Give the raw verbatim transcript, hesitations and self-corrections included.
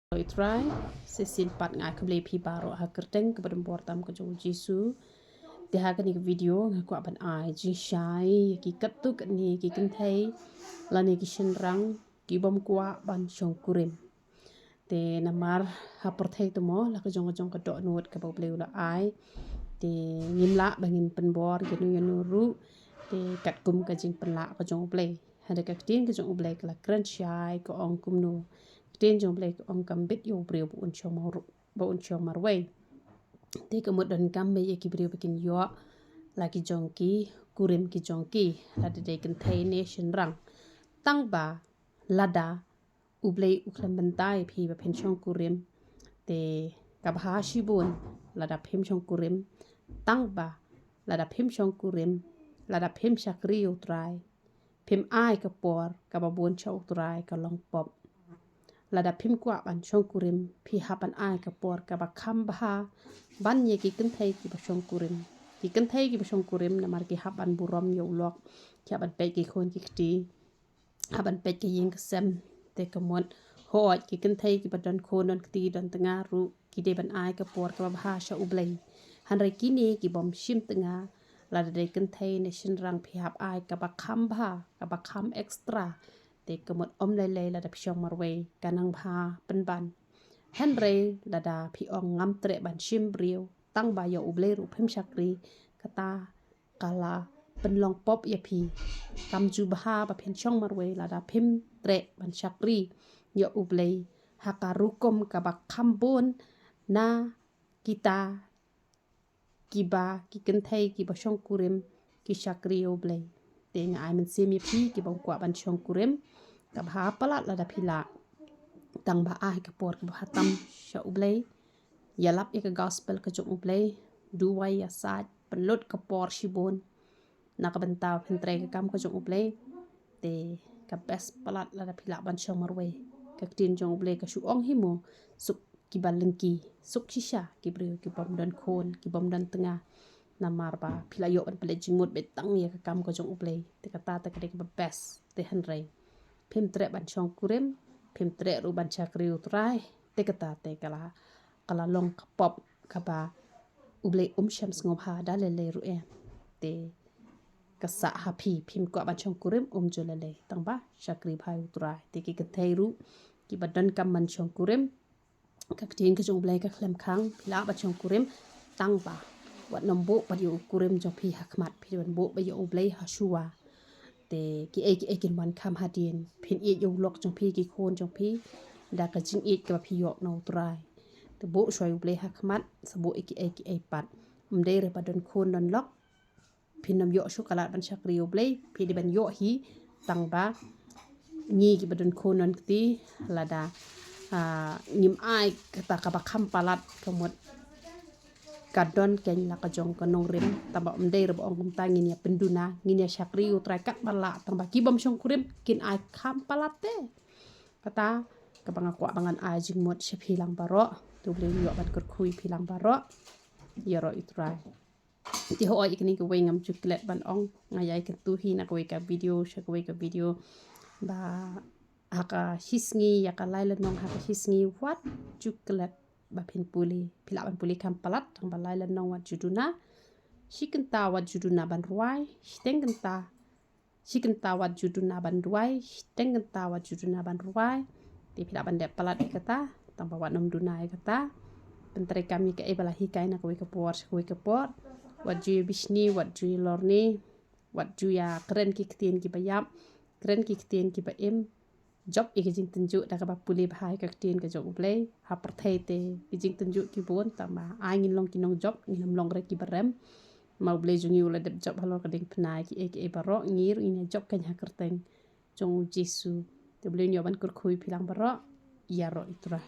Ïa u Trai, shisien pat nga ai khublei phi baroh ha ka kyrteng kaba donbor tam ka jong u Jisu. Te ha kane ka video nga kwah ban ai jingshai ïa ki katto katne ki kynthei lane ki shynrang ki bym kwah ban shongkurim. Te namar ha pyrthei te mo la ka jong ka jong ka dohnud kaba U Blei u la ai. Te ngim lah ba ngin pynbor ïano ïano ruh. Te katkum ka jingpynlah ka jong U Blei. Hynrei ka ktien ka jong U Blei ka la kren shai ka ong kumno. Ktien jong U Blei ka ong kam bit ïa u briew ba un shong mar-, ba un shong marwei. Te ka mut donkam ba ïa ki briew ba kin ïoh la ki jong ki kurim ki jong ki, lada dei kynthei ne shynrang. Tang ba lada U Blei u khlem bynta ïa phi ba phin shongkurim, te ka bha shibun lada phim shongkurim. Tang ba lada phim shongkurim, lada phim shakri ïa u Trai, phim ai ka por kaba bun sha u Trai ka long pop. Lada phim kwah ban shongkurim, phi hap ban ai ka por kaba kham bha ban ïa ki kynthei kiba shongkurim. Ki kynthei kiba shongkurim namar ki hap ban burom ïa u lok, ki hap ban peit ki khun ki kti, hap ban peit ka ïing ka sem. Te ka mut, hooid, ki kynthei kiba don khun don kti don tnga ruh ki dei ban ai ka por kaba bha sha U Blei. Hynrei kine ki bym shim tnga, lada dei kynthei ne shynrang phi hap ai kaba kham bha, kaba kham extra. Te ka mut ym lei lei lada phi shong marwei ka nang bha pynban. Hynrei lada phi ong ngam treh ban shim briew, tang ba ïa U Blei ruh phim shakri, kata ka la pynlong pop ïa phi. Kam ju bha ba phin shong marwei lada phim treh ban shakri ïa U Blei ha ka rukom kaba kham bun na kita kiba, ki kynthei kiba shongkurim ki shakri ïa U Blei. Te nga ai mynsiem ïa phi kiba kwah ban shongkurim, ka bha palat lada phi lah. Tang ba ai ka por kaba bha tam sha U Blei. Ïalap ïa ka gospel ka jong U Blei, duwai ïasaid, pynlut ka por shibun na ka bynta phin trei ka kam ka jong U Blei. Te ka best palat lada phi lah ban shong marwei. Ka ktien jong U Blei ka shu ong hi mo, suk kiba lyngkhi, suk shisha ki briew ki bym don khun, ki bym don tnga. Namar ba phi la ïoh ban pynleit jingmut beit tang ïa ka kam ka jong U Blei. Te kata te ka dei kaba best. Te hynrei phim treh ban shongkurim, phim treh ruh ban shakri ïa u Trai. Te kata te ka la, ka la long ka pop kaba U Blei um shym sngewbha da lei lei ruh em. Te ka sah ha phi, phim kwah ban shongkurim, um ju lei lei, tang ba shakri bha ïa u Trai. Te ki kynthei ruh kiba donkam ban shongkurim, ka ktien ka jong U Blei ka khlem khang phi lah ban shongkurim, tang ba wat nym buh pat ïa u kurim jong phi ha khmat, phi dei ban buh pat ïa U Blei ha shuwa. Te kiei kiei kin wan kham hadien. Phin ïeit ïa u lok jong phi, ki khun jong phi da ka jingïeit kaba phi ïoh na u Trai. Te buh shuwa ïa U Blei ha khmat, sa buh ïa kiei kiei pat. Ym dei re ba don khun don lok phin nym ïoh shuh ka lad ban shakri ïa U Blei, phi dei ban ïoh hi, tang ba ngi kiba don khun don kti, lada, ah, ngim ai kata kaba kham palat, ka mut ka don keiñ la ka jong ka nongrim. Tang ba ym dei re ba ong kumta, ngin ïa pynduna, ngin ïa shakri ïa u Trai katba lah, tang ba ki bym shongkurim kin ai kham palat te. Kata kaba nga kwah ba ngan ai jingmut sha phi lang baroh. To U Blei un ïoh ban kyrkhu ïa phi lang baroh. Ïaroh ïa u Trai. Te hooid, ïa kane kawei ngam ju klet ban ong, nga ïai kyntu hi na kawei ka video sha kawei ka video, ba ha ka shisngi, ïa ka lai lynnong ha ka shisngi, wat ju klet ba phin pule, phi lah ban pule kham palat, tang ba lai lynnong wat ju duna, shi kynta wat ju duna ban rwai, shiteng kynta, shi kynta wat ju duna ban rwai, shiteng kynta wat ju duna ban rwai. Te phi lah ban dep palat ïa kata, tang ba wat nym duna ïa kata. Pyntreikam ïa kaei ba la hikai na kawei ka por sha kawei ka por. Wat ju ïa bishni, wat ju ïa lorni, wat ju ïa kren ki ktien kiba ïap, kren ki ktien kiba im. Jop ïa ki jingtynjuh da kaba pule bha ïa ka ktien ka jong U Blei. Ha pyrthei te ki jingtynjuh ki bun, tang ba ai ngin long ki nongjop, ngin ym long re kiba rem. Ma U Blei jong ngi u la dep jop halor ka diengphna ïa kiei kiei baroh, ngi ruh ngin ïa jop keiñ ha ka kyrteng jong U Jisu. Te U Blei un ïoh ban kyrkhu ïa phi lang baroh. Ïaroh ïa u Trai.